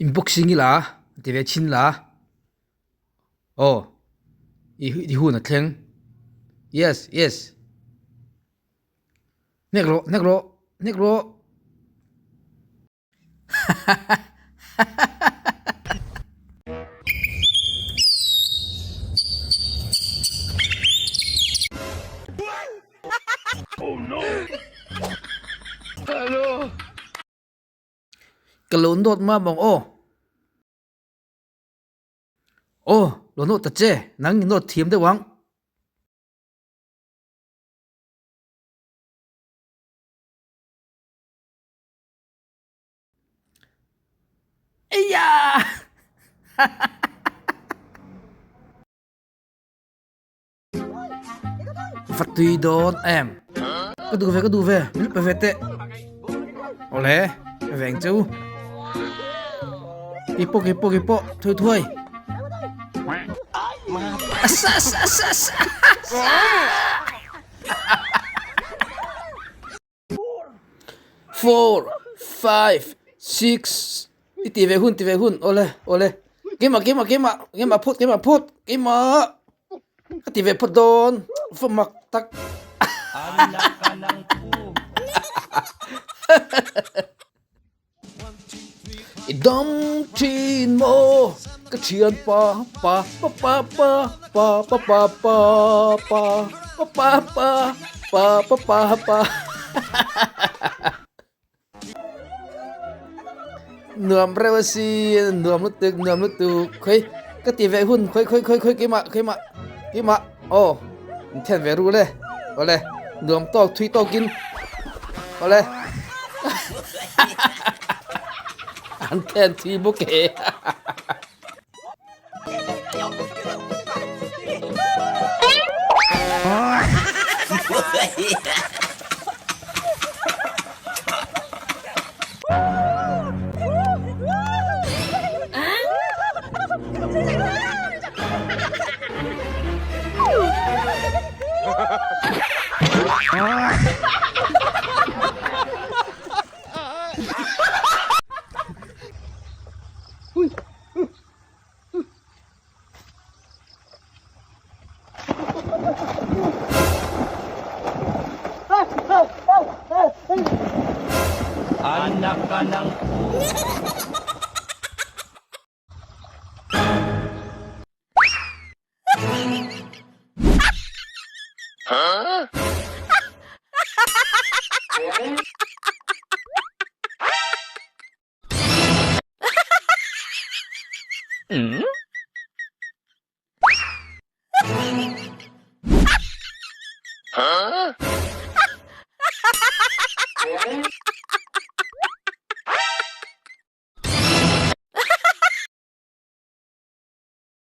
In boxing ila ti ve chhin la aw i hun a thleng yes yes hnek rawh hnek rawh hnek rawh. Ka lo nawt mam ang aw. Aw, lo nawt ta che, nang i nawt thiam deuh ang. Eia! Va tui dawn em. Ka duh ve ka duh ve min pe ve teh. Awle pe ve ang che u. Keipawh keipawh keipawh thuai thuai. Asa asa asa asa. Four five six i ti ve hun ti ve hun awle awle keimah keimah keimah keimah phawt keimah phawt keimah ka ti ve phawt dawn va mak tak i dam thin maw ka thian pa pa pa pa pa pa pa pa pa pa pa pa pa pa pa pa pa nuam reuh a si nuam lutuk nuam lutuk khawi ka ti ve hun khawi khawi khawi khawi keimah keimah keimah aw in then ve ru le awle nuam tawk thui tawkin awle an then thui bawk e. Anak ka ng